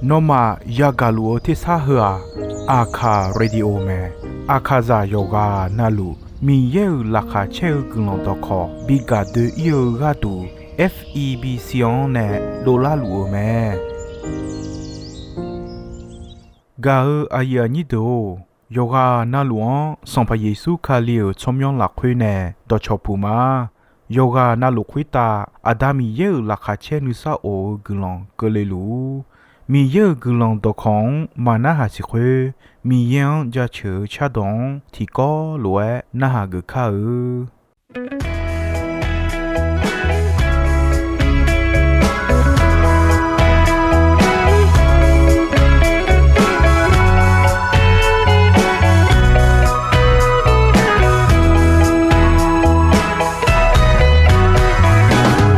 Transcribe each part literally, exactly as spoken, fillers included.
Nawmaf yagaq luf-eu tersar heu-aq, Aqkaq Radio mae. Aqkaqzaq yawqghaq navluf Miqyaer-euq laqkhaq caer-eu guiqlanq dawqkawq bi gaq doe-ir-eu gharduq, F E B C-anr nae dovlar luf-eu mae. Gaq-eu aqyuif aqnyir deuq-or, yawqghaq navluf-anr Sanqpaq Yeqsur Kali-euq tsawrmyanr lafkhoer nae dawqcawq puq ma. Yawqghaq navluf khoertav Aqda Miqyaer-euq laqkhaq caer nuisar of-eu guiqlanq keuvle luf-ur. Miqyaer-euq guiqlanq dawqkawq-anr maqnarhaq siq khoer, Miqyaer-anr jaceuq-eu cardawq-anr tiqkawv lof-aer narhaq geuf kar-eu.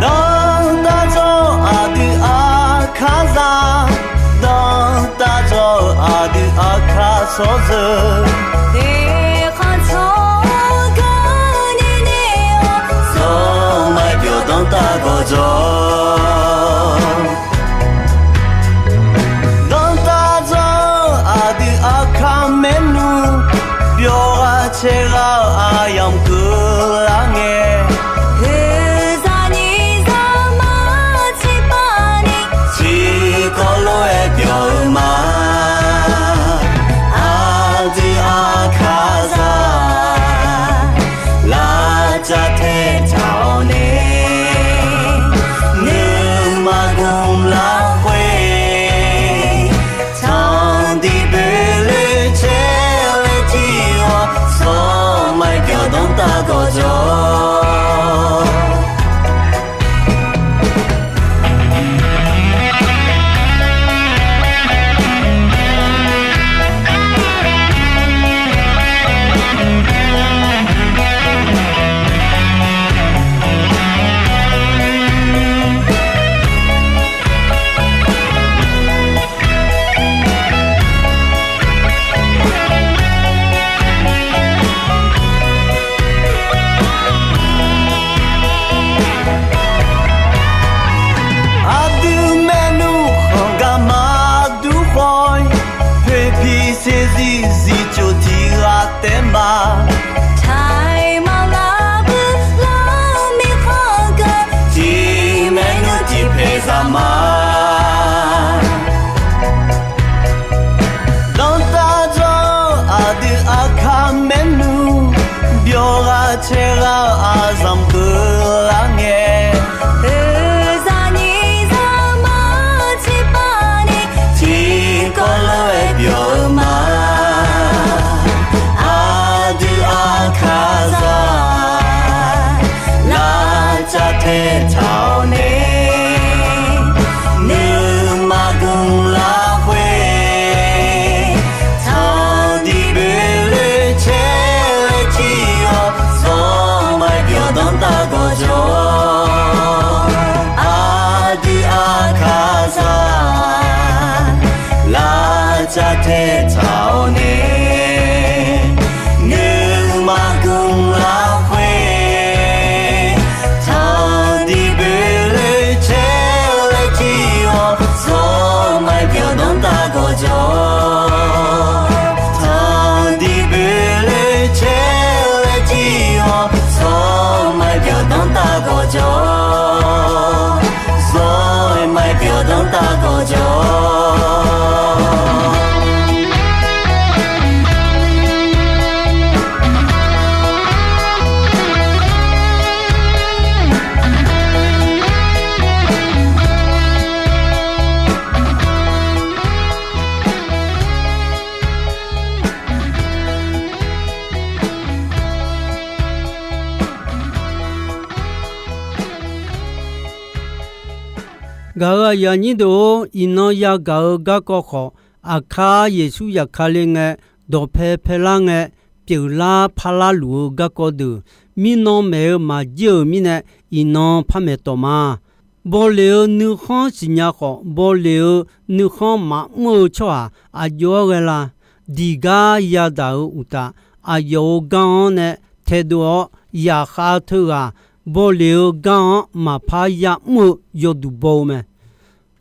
Dawqtawvluf aqdui Aqkaqzaq, dawqtawvluf aqdui Aqkaq tsawrjeuq, eqkhanq tsawrganr nini-awr, zawmar byawq danrtav gawqjawq. Dawqtawvluf aqdui Aqkaq maernmr, byawq ghaq caer ghaq-eu aqyamq keuvlar ngae, oeqzaq nyiq zaqmar tsiqpavni, tiqkawv lof-aer byawq-eu ma. Aqdui Aqkaqzaq, lavcav taetaq-awr nae, nuima gmq lafkhoer, tanqdiq boeqloe caer laer jir-awr, zawmar byawq danrtav gawqjawq. Aqdui maernmr khanq gar maqdur khawf-ir, poeqpiq saeqzir zifcof tiq ghaq taef ma. Taiq maqlar bui lar mirkhanq geu, tiq maernmr tiq paeq zaq ma. Dawqtawvluf aqdui Aqkaq maernmr, byawq ghaq caer ghaq-eu aqzanq keuvlar ngae, oeqzaq nyiq zaqmar tsiqpavni, tiqkawv lof-aer byawq-eu ma. Aqdui Aqkaqzaq, lavcav taetaq-awr nae, nuima gmq lafkhoer, tanqdiq boeqloe caer laer jir-awr, zawmar byawq danrtav gawqjawq. Aqdui Aqkaqzaq, lavcav taetaq-awr nae, nuima gmq lafkhoer, tanqdiq boeqloe caer laer jir-awr, zawmar byawq danrtav gawqjawq. Tanqdiq boeqloe caer laer jir-awr, zawmar byawq danrtav gawqjawq. Zawmar byawq danrtav gawqjawq. Gaq-euq aqyuif aqnyir deuq-or, iqnan yagaq-eu garkawv khawf, Aqkar Yeqsur zafkale ngae, dawqpae paelar ngae, pyeuflar parlar luf-eu garkawv deuq, mirnan maeq-eu maqjir-euq mirnae, iqnan par maeqtawf ma. Bawleq-eu nuikhanr siqnya khawf, bawleq-eu nuikhanr maqmr-eu tsawrhaq aqjox-aer ghae la? Diq gar yadaq-euq uqtaf, aqyawf-euq gar-anr nae taedov-awr, zaqkhav teughaq bawleq-eu gar-anr maqpar ya'mr-eu yawduq baw-eu mae.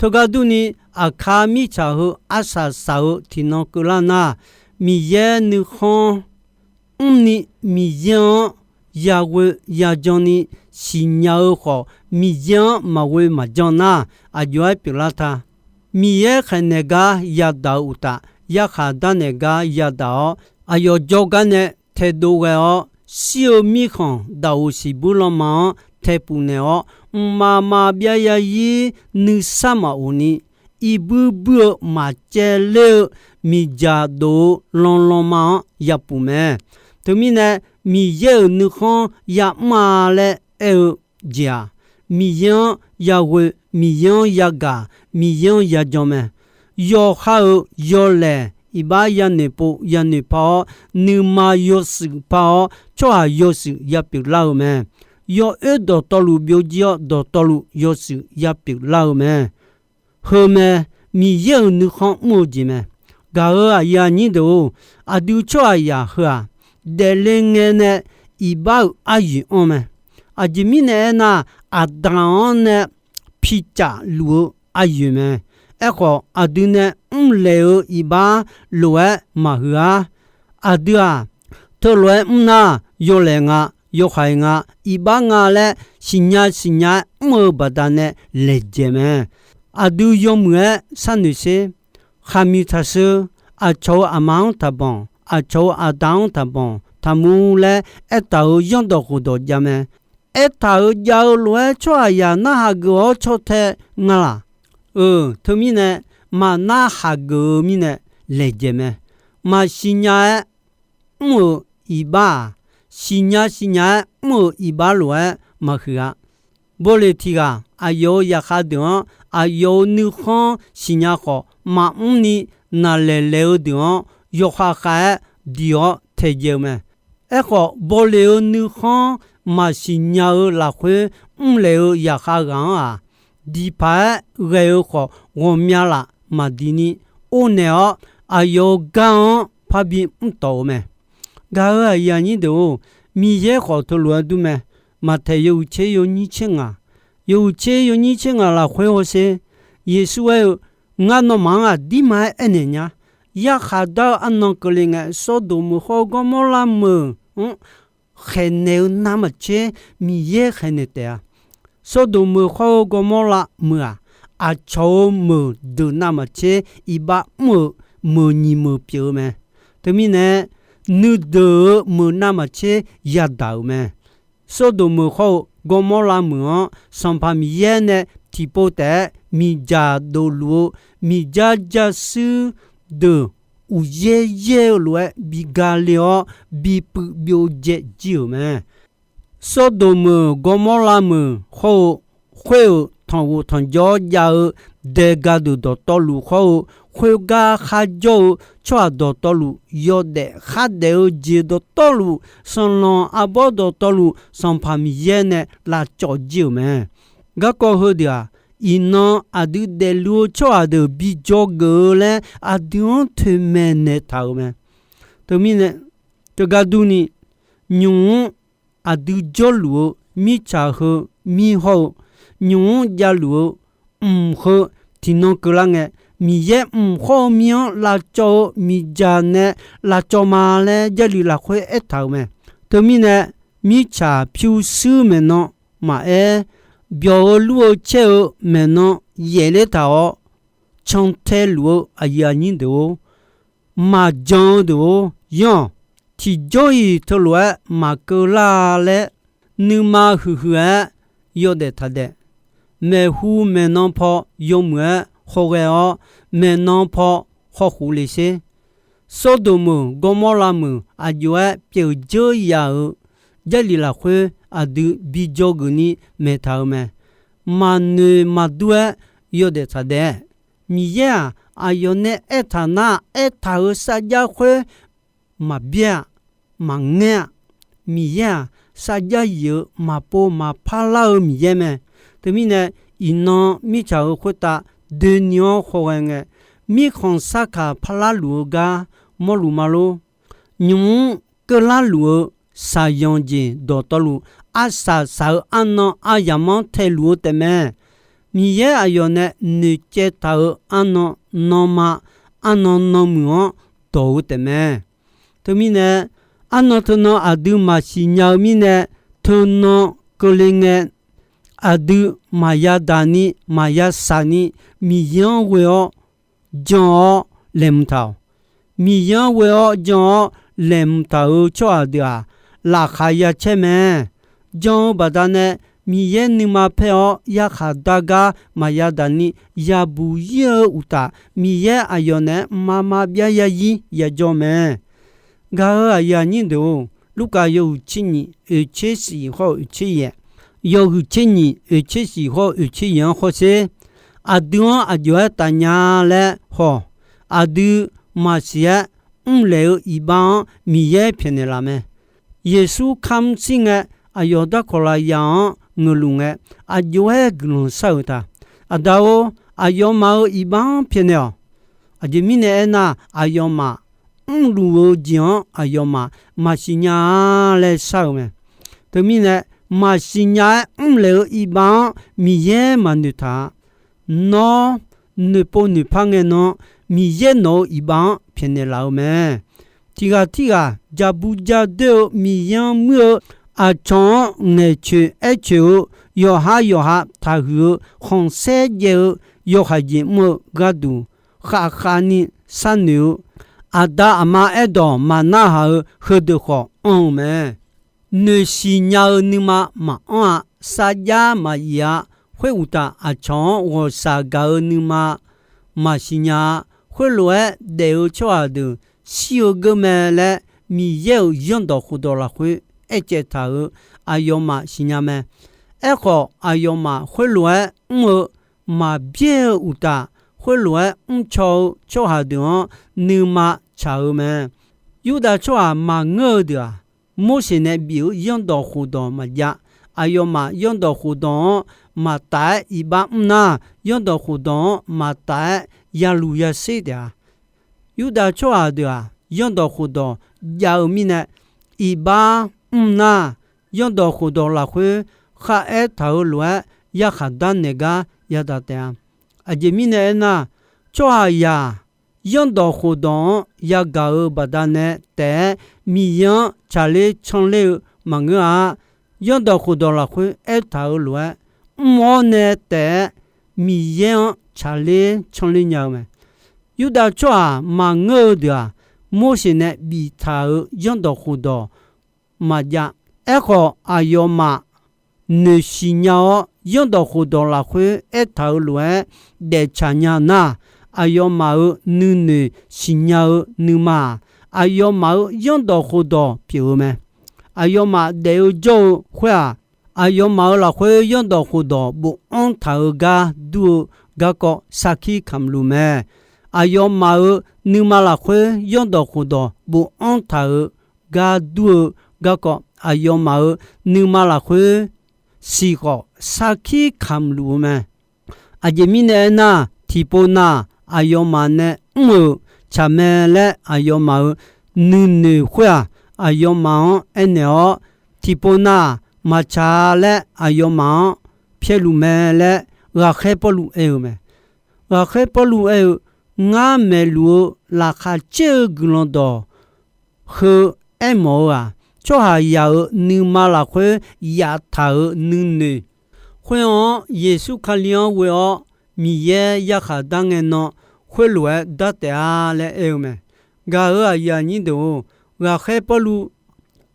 Teugar durni, aqkar mirtsaq heu arsaq saq-eu tiqnan keuvlar nar, Miqyaer nuikhanr mrni Miqyaer-anr yaghoe yajan ni siqnya-eu khawf, Miqyaer-anr maqghoe maqjan nar, aqjox-aer pyeuflar ta. Miqyaer khaeqnaeq gar yadaq-eu uqtaf, yarkhaq darnaeq gar yadaq-awr, aqyawf jawrgar nae taedov ghae-awr, shir-eu mirkhanq daqoq siqbuir lanma-anr taepuf naeq-awr, mqmaq maqbyav yazir nuisar maqof ni, irbuir buir-eu maqcaevler-eu miqdzaq dof-eu lanlanma-anr yapuf mae. Teumirnae, Miqyaer-euq nuikhanr ya'mr-a laer aer-eu jeq-aq, Miqyaer-anr yaghoe, Miqyaer-anr yagaq, Miqyaer-anr yajan mae. Yawqha-euq yawlaeq iqbax yanoeq pov yanoeq par-awr, nuima yawshuif par-awr, tsawrhaq yawshuif yapyeuf lar-eu mae. Yawoer dawqtawvluf byovjir-awr, dawqtawvluf yawshuif yapyeuf lar-eu mae. Heu mae, Miqyaer-euq nuikhanr mr-eu jeq mae. Gaq-euq aqyuif aqnyir deuq-or, aqdui tsawrhaqzaq heu-aq, daefle ngae nae iqbax-euq aryoeq anr mae. Aqjeq mirnae aernar, Aqdaq-anr nae picaf luf-eu aryoeq mae. Aerkhawf, aqdui nae mrlaeq-eu iqbax lof-aer maqhuiq-ar. Aqdui-aq, teulof-aer mr nar, yawlaeq nga, yawhaiq nga, iqbax nga laer siqnya siqnya-aer mr-eu baqdanae laejae mae. Aqdui yawmuiq-aer sharnoeq sher. Khaqmiq taqsheu, aqcawq-euq aqma-anr taqbanq, aqcawq-euq aqda-anr taqbanq, taqmuv laer aertaq-euq zanrdawq khofdawq jav mae. Aertaq-euq jav-eu lof-aer tsawrhaqzaq narhaq geuf-awr caw tae nga laq? Euq, teumirnae, maqnarhaq geuf-eu mirnae laejae mae. Maqsiq nya-aer mr-euq iqbax-aq, siqnya siqnya-aer mr-euq iqbax lof-aer maqhuiq-a. Bawleq tiq ghaq aqyawf-euq zaqkhav deuq-anr, aqyawf-euq nuikhanr siqnya khawf maqmr ni naqlaeq laeq-eu deuq-anr yawkhav khav-aer diq-awr taejae-eu mae. Aerkhawf, bawleq-eu nuikhanr maqsiq nya-eu lafkhoer mrlaeq-eu zaqkhav ghaq-anr-aq, diqpaq-aer ghae-eu khawf ghawqmya laf maqdiq ni ornaeq-awr, aqyawf-euq gar-anr parbi mr tawf-eu mae. Gaq-euq aqyuif aqnyir deuq-or, Miqyaer khawf teulof-aer dur mae. Maqtaeq yawhuiq tser yawnyir tser ngaq, yawhuiq tser yawnyir tser ngaq lafkhoer hawsher, Yeqsur aer-eu, Ngar nawmaf-anr aqdirma-aer aernaeq nya. Yarkhaq dar-eu arnan keuvle ngae, Sawrdoq meuq hawr-eu Gawrmawrlav meuq-anr khaeqnaeq-eu navmaqtser Miqyaer khaeqnaeq taef-a. Sawrdoq meuq hawr-eu Gawrmawrlav meuq-aq, aqcawq-euq meuq deuq navmaqtser iqbax mr-eu meuq nyiq meuq pyeuf-eu mae. Teumirnae, nuideuq-euq meuq navmaqtser yadaq-euq mae. Sawrdoq meuq hawr-eu Gawrmawrlav meuq-anr Sanqpaq Miqyaer nae tiqpov taef-aer miqdzaq dofluf-eu miqjar jarshuir deuq uqyaer yaer-eu lof-aer bi gale-awr, bi puiv byovjae jir-euq mae. Sawrdoq meuq Gawrmawrlav meuq hawr-eu khoer-euq tanqghof tanqjawr jav-eu daega deuq dawqtawvluf hawr-eu khoergar kharjawr-eu tsawrhaq dawqtawvluf, yawdaef khardaef-eu jeq dawqtawvluf, sanqlanq arbawr dawqtawvluf Sanqpaq Miqyaer nae lavcawv jir-euq mae. Garkawv heudeuq-aq, iqnan aqdui daefluf-eu tsawrhaq deuq bi dzawgeuf-eu laer aqdui-anr toeqmaeq naeqtaq-euq mae. Teumirnae, teugar durni, nymq-mr aqdui jawrluf-eu mirtsaq heu mir hawr-eu, nymq-mr javluf-eu mq heu tiqnan keuvlar ngae, Miqyaer mq hawr-eu mir-anr lavcawv-eu miqdzaq nae lavcawv ma laer Jarlif lafkhoer aertaq-euq mae. Teumirnae, mirtsaq pyurshuir maeqnan maqaer, byawq-eu lur-eu caer-eu maeqnan yaefler taq-awr, cantae luf-eu aqyuif aqnyir deuq-or, maqjan-eu deuq-or, yanr-awq. Tiqjawr-iq teulof-aer maqkeuv lar-a laer, nuima huiqhuiq-aer yawdaef taqdaef. Maeqhu maeqnan paw yawmuiq-aer hawghae-awr, maeqnan paw hawkhof le sher. Sawrdoq meuq Gawrmawrlav meuq aqjox-aer pyeuf dzeur yaf-euq Jarlif lafkhoer aqdui bi dzawgeuf ni maeqtaq-euq mae. Maqnoeq maqdur-aer yawdaef taqdaef. Miqyaer-aq, aqyawf nae aertaq nar aertaq-euq sarjax khoer maqbyaer-a, maqngaer-a. Miqyaer-aq, sarjax yif-eu maqpov maqpar lar-eu Miqyaer mae. Teumirnae, iqnan mirtsaq-euq khoertav doeni-anr hawghae ngae, mirkhanq sarkaq parlar luf-eu gar mawrluf ma lor. Nymq-mr keuvlar luf-eu shaqyanq jeq dawqtawvluf, arsaq saq-eu arnan aryamq-anr taeluf-eu taefmae. Miqyaer aqyawf nae noeqcaev taq-euq arnan nanma, arnan nanmuiq-anr dawq-eu taefmae. Teumirnae, arnan teunan aqdui maqsiq nya-eu mirnae, teunan keuvle ngae, aqdui maqya daq ni maqya shaq ni, Miqyaer-anr ghoe-awr jan-awr laeqhmq taq-awq. Miqyaer-anr ghoe-awr jan-awr laeqhmq taq-euq tsawrhaq deuq-aq, laqkhaq ya caer mae. Jan-eu baqdanae Miqyaer nuima paer-awr yarkhaq dar gar maqya daq ni yabuq ir-eu uqtaf, Miqyaer aqyawf naeq-aer mqmaq maqbyav ya ir ya jawr mae. Gaq-euq aqyuif aqnyir deuq-or, Lurkaf yawhuiq tser nyiq oeq tser shif hawr-eu oeq tser yaeq, yawhuiq tser nyiq oeq tser shif hawr-eu oeq tser yaeq-anr hawsher. Aqdui-anr aqjox-aer tafnya laer haw-awq. Aqdui maqsiq-aer mrlaeq-eu iqbax-anr Miqyaer pyaeqnaeq laf mae. Yeqsur kamr shir ngae, aqyawf darkawq lafyaq-anr ngeuqluf ngae, aqjox-aer guiqlanq shar-euq ta. Aqda-or, aqyawfmaf-euq iqbax-anr pyaeqnaeq-awq. Aqjeq mirnae aernar, aqyawfmaf mrluf-eu jeq-anr aqyawfmaf maqsiq nya-a laer shar-eu mae. Teumirnae, maqsiq nya-aer mrlaeq-eu iqbax-anr Miqyaer maqnoeq taq-a. Nawr noeqpov noeqpar ngae nan, Miqyaer nawq-eu iqbax-anr pyaeqnaeq laf-eu mae. Tiqghaq tirghaq jaqbu jadoer-eu Miqyaer-anr muir-eu, aqcawq-anr ngaeqcoeq aercoeq-eu, yawqha yawqha taqhuiq-eu, khanqsaer jaev-eu, yawhaiq jeq mr-eu gharduq khavkhav ni sharnoeq-eu, aqda aqma aerdawq maqnarhaq-eu heudeuq khawf anr-eu mae. Noeqsiq nya-eu nuima maqanr-a. Sarjax maqyif-a. Khoeruqtaf, aqcawq-anr ghawqshaq gaq-eu nuima maqsiq nya-a. Khoerlof-aer daef-eu tsawrhaq deuq shir-eu geur mae laer, Miqyaer-euq zanrdawq khofdawq lafkhoer aercaev taq-euq aqyawfmaf siqnya mae. Aerkhawf, aqyawfmaf khoerlof-aer mr-eu maqbyaer-eu uqtaf, khoerlof-aer mrcaw-eu tsawrhaq deuq-anr nuima tsaq-eu mae. Yurdav tsawrhaq maqngeur-eu deuq-aq, Morseq nae bif-euq zanrdawq khofdawq maqjav. Aqyawfmaf zanrdawq khofdawq-anr maqtaf-aer iqbax mr nar, zanrdawq khofdawq-anr maqtaf-aer yaluf yasher taef-a. Yurdav tsawrhaq deuq-aq, zanrdawq khofdawq jav-eu mirnae, iqbax mr nar, zanrdawq khofdawq lafkhoer kharaer taq-eu lof-aer yarkhaq darnaeq gar yadaq taef-a. Aqjeq mirnae aernar, tsawrhaqzaq zanrdawq khofdawq-anr yagaq-euq baqdanae taef-aer Miqyaer-anr tsaqler canler-eu maqngeur-a. Zanrdawq khofdawq lafkhoer aertaq-euq lof-aer, mr-awr nae taef-aer Miqyaer-anr tsaqler canler nya-eu mae. Yurdav tsawrhaq maqngeur-eu deuq-aq, Morseq nae biftaq-euq zanrdawq khofdawq maqjav. Aerkhawf, aqyawfmaf noeqsiq nya-awr, zanrdawq khofdawq lafkhoer aertaq-euq lof-aer daeftsaq nya nar, aqyawfmaf-euq nuinoeq siqnya-eu nuima-aq, aqyawfmaf-euq zanrdawq khofdawq pyeuf-eu mae. Aqyawfmaf daef-eu jawr-eu khoer-aq, aqyawfmaf-euq lafkhoer zanrdawq khofdawq bofanr taq-eu gar dur-eu garkawv sarkir kamq luf mae. Aqyawfmaf-euq nuima lafkhoer zanrdawq khofdawq bofanr taq-eu gar dur-eu garkawv, aqyawfmaf-euq nuima lafkhoer siq khawf sarkir kamq luf-eu mae. Aqjeq mirnae aernar, tiqpov nav aqyawfmaf nae mr-euq tsaq mae laer aqyawfmaf-euq nuinoeq khoer-aq, aqyawfmaf-anr aernaeq-awr, tiqpov nav maqtsaq laer aqyawfmaf-anr pyaerluf mae laer ghaqkhaer Pawrluv aer-eu mae. Ghaqkhaer Pawrluv aer-eu, Ngar maeqluf-eu laqkhaq caer-eu guiqlanq dawq heu aermawf-eu-aq, tsawrhaqzaq-euq nuima lafkhoer yaftaq-euq nuinoeq khoer-anr, Yeqsur Kali-anr ghoe-awr Miqyaer yarkhaq dar ngae nan khoerlof-aer dar taef-a laer aer-eu mae. Gaq-euq aqyuif aqnyir deuq-or, ghaqkhaer Pawrluv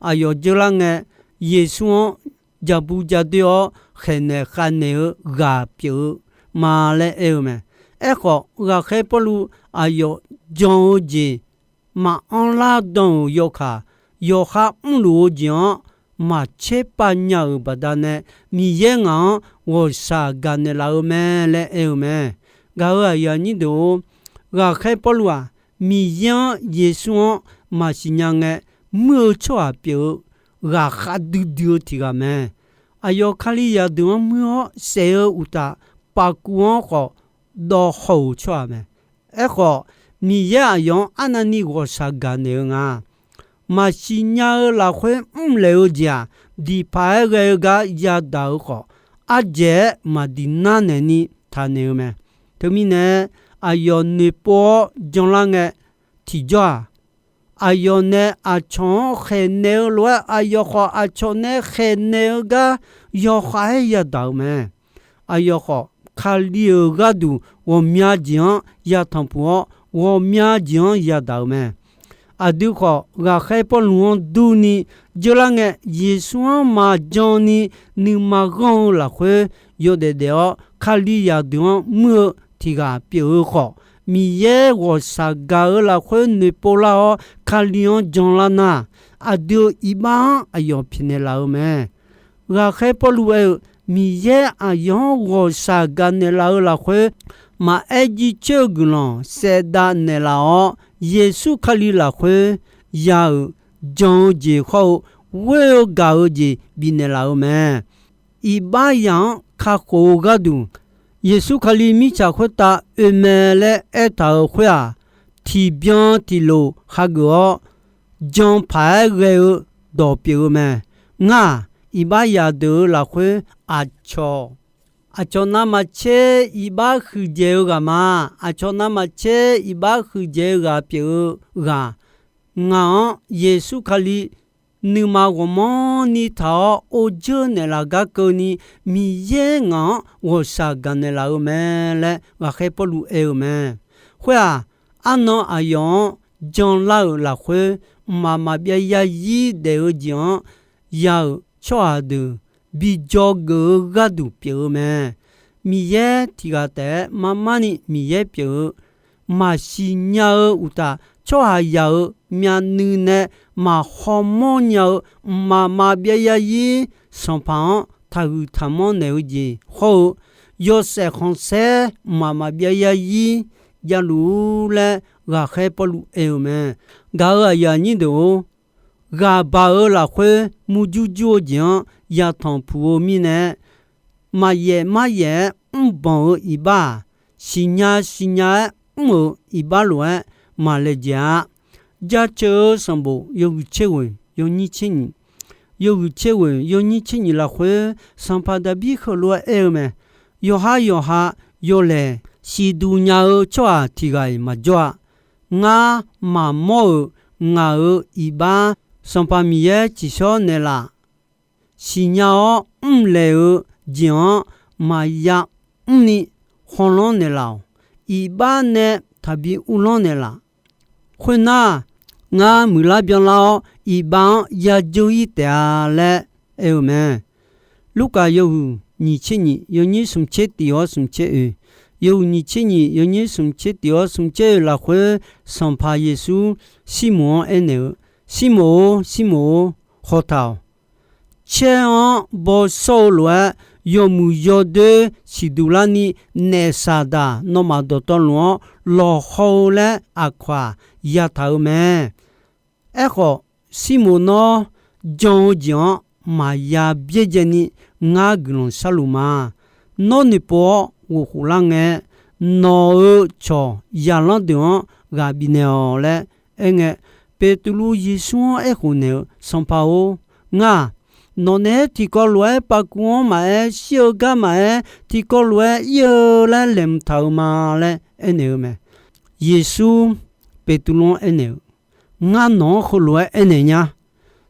aqyawf dzeurlar ngae, Yeqsur-anr jaqbu jadoer-awr khaeqnaeq khavnaeq-eu ghaq pyeuf-eu ma laer aer-eu mae. Aerkhawf, ghaqkhaer Pawrluv aqyawf jan-eu jeq maqanr lar dan-euq yawkaq, yawqha mrluf-eu jeq-anr maqtserpav nya-euq baqdanae, Miqyaer ngaq-anr ghawqshaq gaqnaeq laf-eu mae laer aer-eu mae. Gaq-euq aqyuif aqnyir deuq-or, ghaqkhaer Pawrluv-aq, Miqyaer-anr Yeqsur-anr maqsiq nya ngae, muir-eu tsawrhaq pyeuf-eu ghaqkhav duidui-eu tiq ghaq mae. Aqyawf Kalizaq deuq-anr muir-awr saef-eu uqtaf, paqkuv-anr khawf dawv haw-euq tsawrhaq mae. Aerkhawf, Miqyaer aqyawf-anr arnavni ghawqshaq gaqnaeq-eu nga. Maqsiq nya-eu lafkhoer mrlaeq-eu jeq-aq, diqpaq-aer ghae-eu gar yadaq-eu khawf, ardzaeq-aer maqdiq nar naeqni taqnaeq-eu mae. Teumirnae, aqyawf noeqpov-awr janlar ngae tiqjawr-aq, aqyawf nae aqcawq-anr khaeqnaeq-eu lof-aer, aqyawf khawf aqcawq nae khaeqnaeq-eu gar yawkhav-aer yadaq-eu mae. Aqyawf khawf, Kali-euq gharduq ghawqmya jeq-anr yatanq puq-awr, ghawqmya jeq-anr yadaq-eu mae. Aqdui khawf, ghaqkhaer Pawrluv-anr durni dzeurlar ngae, Yeqsur-anr maqjan ni nuima ghanr-eu lafkhoer yawdaef daef-awr, Kalizaq deuq-anr muir-eu tiq ghaq pyeuf-eu khawf, Miqyaer ghawqshaq gaq-eu lafkhoer noeqpov lar-awr, Kali-anr janlar nar, aqdui-euq iqbax-anr aqyawf pyaeqnaeq laf-eu mae. Ghaqkhaer Pawrluv aer-eu, Miqyaer aqyawf-anr ghawqshaq gaqnaeq laf-eu lafkhoer, maqaer jircoer-eu guiqlanq saevdav naeqlaf-awr, Yeqsur Kali lafkhoer ya-euq jan-eu jeq hawr-eu ghoer-eu gaq-eu jeq bifnaeq laf-eu mae. Iqbaxzaq-anr kakhof-eu gharduq, Yeqsur Kali mirtsaq khoertav oe mae laer aertaq-euq khoer-aq, tiqbyan tiqlof hageuf-awr, jan paq-aer ghae-eu dawq pyeuf-eu mae. Ngar-aq, iqbaxzaq deuq-euq lafkhoer aqcawq, aqcawq navmaqtser iqbax huiqdzaeq-eu ghaq ma. Aqcawq navmaqtser iqbax huiqdzaeq-eu ghaq pyeuf-eu ghaq, ngaq-anr Yeqsur Kali nuima ghawqmanrni taq-awr or dzeur naeqlaf gar keuvni, Miqyaer ngaq-anr ghawqshaq gaqnaeq laf-eu mae laer ghaqkhaer Pawrluv aer-eu mae. Khoer-aq, arnan aqyawf-anr janlar-euq lafkhoer, mqmaq maqbyav yarzir daef-eu jeq-anr ya-euq tsawrhaq deuq bi dzawgeuf-eu gharduq pyeuf-eu mae. Miqyaer tiq ghaq taef-aer mar mar ni Miqyaer pyeuf-eu, maqsiq nya-eu uqtaf, tsawrhaqzaq-euq myavnuiv nae maqhaw mawr nya-eu mqmaq maqbyav yarzir Sanqpaq-anr taqhuiq taqmanr naeq-eu jeq hawr-eu, yawshaef khanqsaer mqmaq maqbyav yarzir javluf-ur laer ghaqkhaer Pawrluv aer-eu mae. Gaq-euq aqyuif aqnyir deuq-or, ghaq baq-eu lafkhoer murjur jur-eu jeq-anr yatanq puq-eu mirnae, maqyaef maryaef-aer mrbanq-eu iqbax-aq, siqnya siqnya-aer mr-euq iqbax lof-aer maqlaejae-a. Jaceuq-eu sanqbof yawhuiq tser ghoeq yawnyir tser nyiq, yawhuiq tser ghoeq yawnyir tser nyiq lafkhoer, Sanqpaq Daqbir heulof-aer aer-eu mae. Yawqha yawqha yawlaeq siqduq nya-eu tsawrhaq tiq ghaq-iq maqjawr-a. Ngar maqmawr-euq ngaq-euq iqbax Sanqpaq Miqyaer tsiqshawr naeqlaf. Siqnya-awr mrlaeq-eu jeq-anr maqya mrni hawlanr naeqlaf-awq. Iqbax nae taqbi uvlanr naeqlaf. Khoernar, ngar muiqlar byanlar-awr iqbax-anr yadzeur-ir taef-a laer aer-eu mae. Lurkaf yawhuiq nyiq tser nyiq yawnyir smq tser tiq-awr smq tser oeq, yawhuiq nyiq tser nyiq yawnyir smq tser tiq-awr smq tser oeq lafkhoer, Sanqpaq Yeqsur Sirmoq-anr aernaeq-eu, Sirmoq-or, Sirmoq-or, hawtaq-awq. Caer-anr bawshawr-eu lof-aer, yawmuiq yawdoer siqduq larni, naef saqdaq nawmaf dawqtawvluf-anr lawqhaw-eu laer aqkawq-aq yataq-eu mae. Aerkhawf, Sirmoq, nawr jan-eu jeq-anr maqya byaerdzaeni ngar guiqlanq sharluf ma. Nawr noeqpov-awr ghofkhof lar ngae, nawq-euq cawq zaqlanr deuq-anr ghaq bifnaeq-awq laer aerngae, Beqtuvluv Yeqsur-anr aerkhof naeq-eu, Sanqpaq-or, ngar-aq, nawq naeq-aer tiqkawv lof-aer pavkuv-anr maqaer, shir-eu gar maqaer, tiqkawv lof-aer ir-eu laer laeqhmq taq-eu ma laer aernaeq-eu mae. Yeqsur Beqtuvluv-anr aernaeq-eu, Ngar nawq-anr heulof-aer aernaeq nya.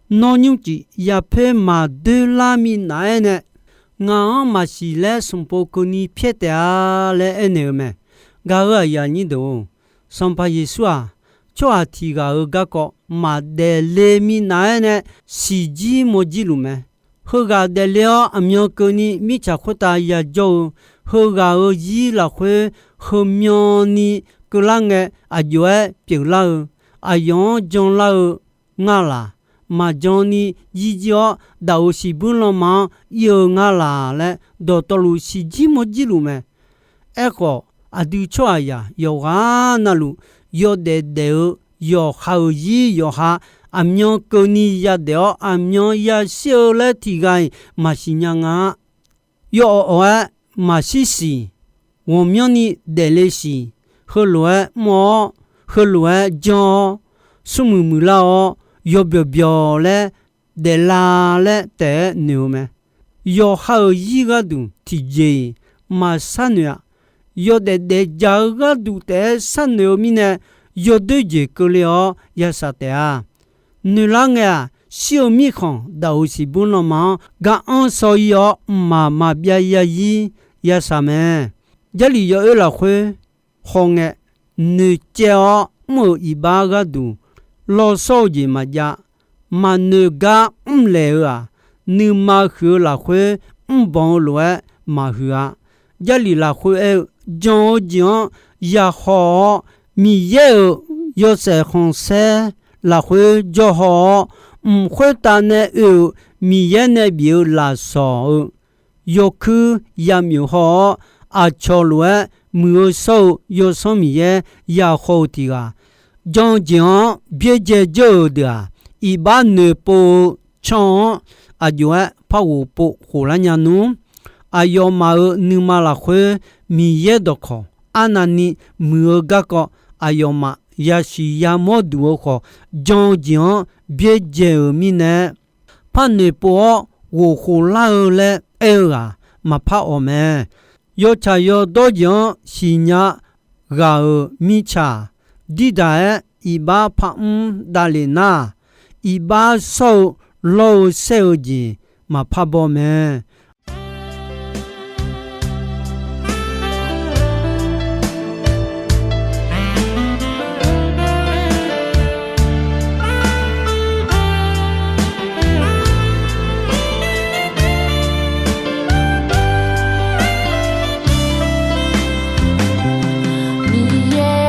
Nawr nymrcif yapoer maqdoer lar minav-aer nae, ngaq-anr maqsiq laer sanqpov keuvni pyaer taef-a laer aernaeq-eu mae. Gaq-euq aqyuif aqnyir deuq-or, Sanqpaq Yeqsur-aq, tsawrhaq tiq ghaq-euq garkawv maqdaef le minav-aer nae siqjir mawrjir luf mae. Heughaq daefle-awr aqmyan keuvni mirtsaq khoertav yajawr-eu, heughaq-euq zir lafkhoer heumyanni keuvlar ngae, aqjox-aer pyeuflar-eu, aqyawf-anr janlar-eu ngar laq. Maqjan ni jirjir-awr, daqoq siqbuir lanma-anr ir-eu ngar laq laer, dawqtawvluf siqjir mawrjir luf mae. Aerkhawf, aqdui tsawrhaqzaq yawqghaq navluf, yawdaef daef-eu yawqha-euq zir yawqha, aqmyan keuvni yadaef-awr, aqmyan yashir-eu laer tiq ghaq-iq maqsiq nya nga-a. Yawawq awq-aer maqshir siq, ghawqmyanrni daefle siq, heulof-aer mr-awr, heulof-aer janr-awr, smrmuiq muiqlar-awr, yawbyawq byawq laer daefla laer taef-aer noeq-eu mae. yawqha-euq zir gharduq tiqjeq-iq maqsharnoeq-a. Yawdaef daefjaq-eu gharduq taef-aer sharnoeq-eu mirnae, yawdoer jeq keuvle-awr ya shaq taef-a. Noeqlar ngae-aq, shir-eu mirkhanq daq-euq siqbur lanma-anr gar anr shaw-ir-awr, mqmaq maqbyav yazir ya shaq mae. Jarlif yawoer lafkhoer hawngae, noeqcaev-awr mr-euq iqbax gharduq lawshawr-eu jeq maqjav. Maqnoeq gar mrlaeq-eu-aq, nuima huiq-eu lafkhoer mrbanq-eu lof-aer maqhuiq-a. Jarlif lafkhoer aer-eu, jan-eu jeq-anr yahaw-awr, Miqyaer-euq yawshaef khanqsaer lafkhoer jawr haw-awr, mq khoertav nae oe-euq Miqyaer nae bif-eu lafsawq-eu yawkuir yamyuif haw-awr, aqcawq lof-aer muiq-eu shawr-eu Yawsanr Miqyaer yahaw-eu tiq ghaq, jan-eu jeq-anr byaerdzae jawr-euq deuq-aq, iqbax noeqpov-eu can-anr aqjox-aer par ghoqpov khoflar nya nmr. Aqyawfmaf-euq nuima lafkhoer Miqyaer dawqkawq arnavni muiq-eu garkawv aqyawfmaf yasiq yamawr duq-eu khawf, jan-eu jeq-anr byaerdzae-euq mirnae, par noeqpov-awr ghof khoflar-eu laer aer-eu ghaq maqpar awq mae. Yawtsaq yawdawr jeq-anr siqnya ghaq-euq mirtsaq, dirdaq-aer iqbax parmr davlef nar-aq, iqbax shawr-eu lawr-eu saer-eu jeq maqpar baw mae.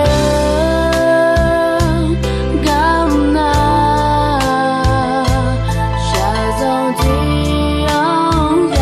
Miqyaer-eu, garmr nar, shaqzanq tiq-anr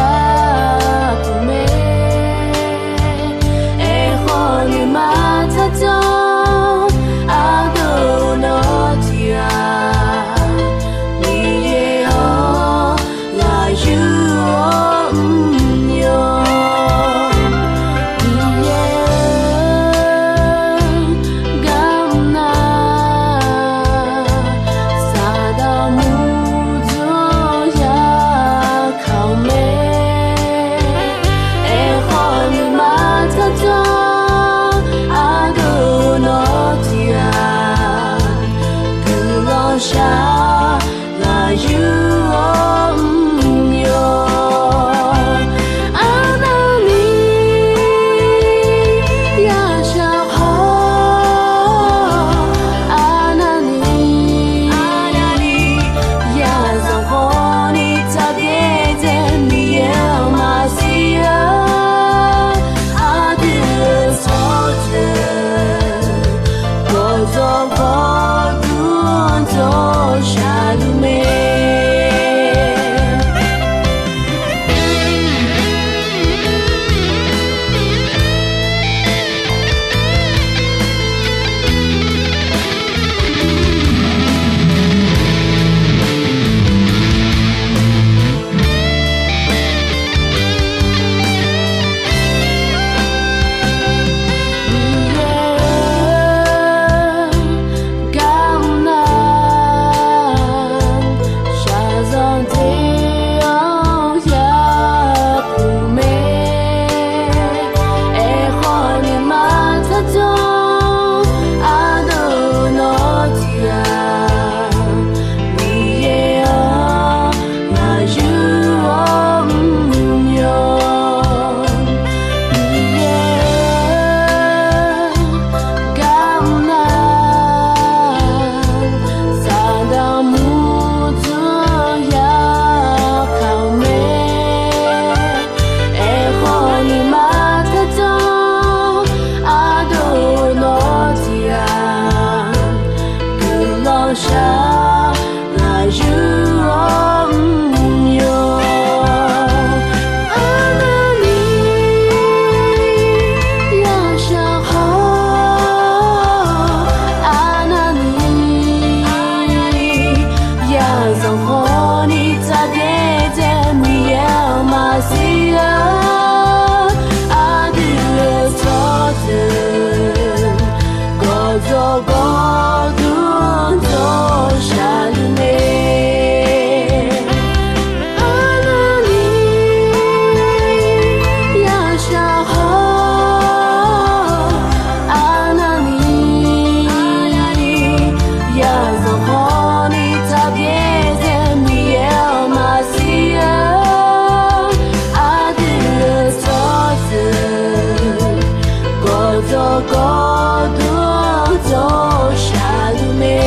Gawrduq-anr tsawrshaq luf mae.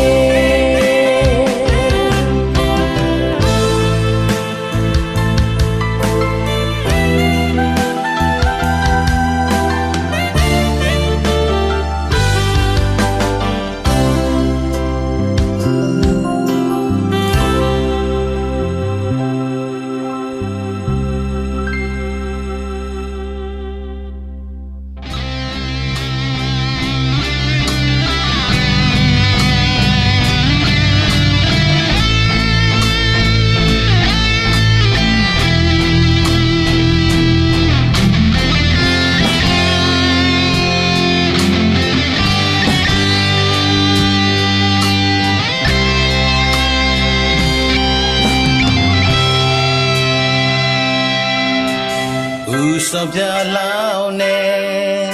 Uqsawq byaqlar-awr nae,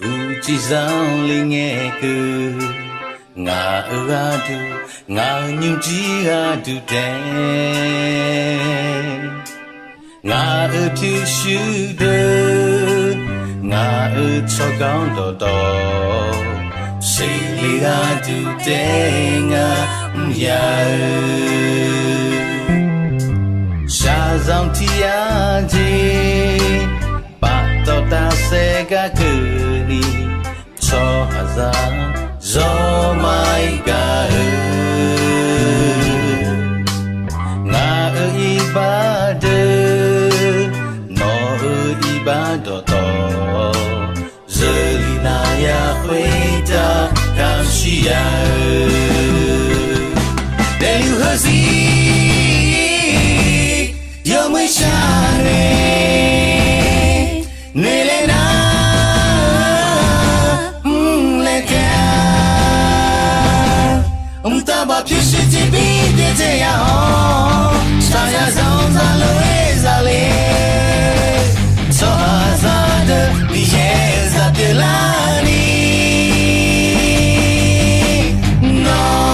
uqcif zanqler ngae keuv, ngaq-euq gharduq, ngaq-euq nymrjir gharduq taef, ngaq-euq pyurshuir deuq, ngaq-euq tsawrganr dawqtawv, seqle gharduq taef ngar mr ya-eu, shaqzanq tiq yar jeq, paftawf tafsaef gar keuvni, tsawrhaqzaq zawr maqir gaq-eu, ngaq-euq iqbax deuq, nawq-euq iqbax dawqtawv, zeurlif navya khoertav kamq shir ya-eu, daefluf heuzir yawmuiq shar nae, noeqlaer nar mrlaer taef-a. Mqtav baf pyurshuir tiqbir daedzae ya-awr, shaqzanq zaqlof-aer zaqle, tsawrhaqzaq deuq Miqyaer-euq zaq pyeuflarni, nawr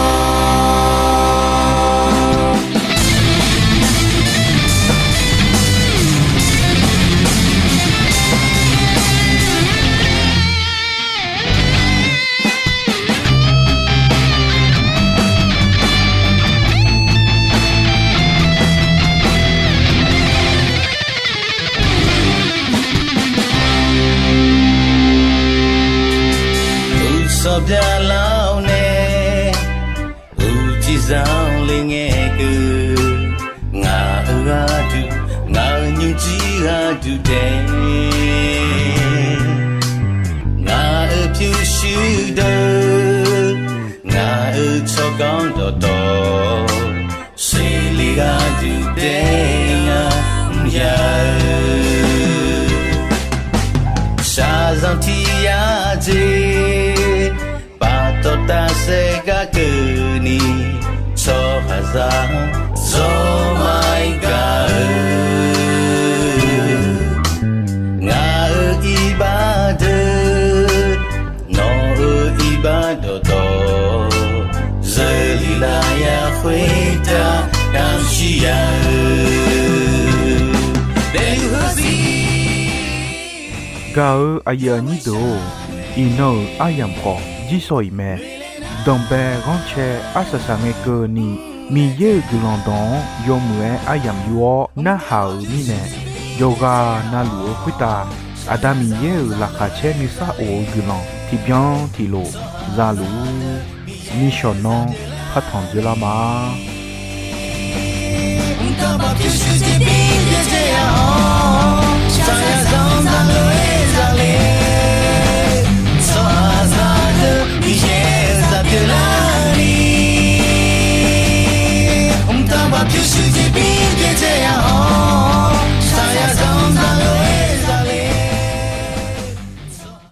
Uqsawq byaqlar-awr nae, uqcif zanqler ngae keuv, ngaq-euq gharduq, ngaq-euq nymrjir gharduq taef, ngaq-euq pyurshuir deuq, ngaq-euq tsawrganr dawqtawv, seqle gharduq taef ngar mr ya-eu, shaqzanq tiq yar jeq, paftawf tafsaef gar keuvni, tsawrhaqzaq zawr maqir gaq-eu, ngaq-euq iqbax deuq, nawq-euq iqbax dawqtawv, zeurlif navya khoertav kamq shir ya-eu, daefluf heuzir. Gaq-eu aqyuif aqnyir deuq-or, iqnan-euq aryamq khawf jirsawq iq mae. Danqbae ghanrcae arsaq saq ngae keuvni, Miqyaer-euq guiqlanq dawq-anr yawmuiq-aer aryamq yur-awr narhaq-euq mirnae, yawqghaq navluf-eu khoertav Aqda Miqyaer-euq laqkhaq caer nuisar of-eu guiqlanq tiqbyan tiqlof zaluf-ur. Nishawq nanr partanq dzoerlar ma.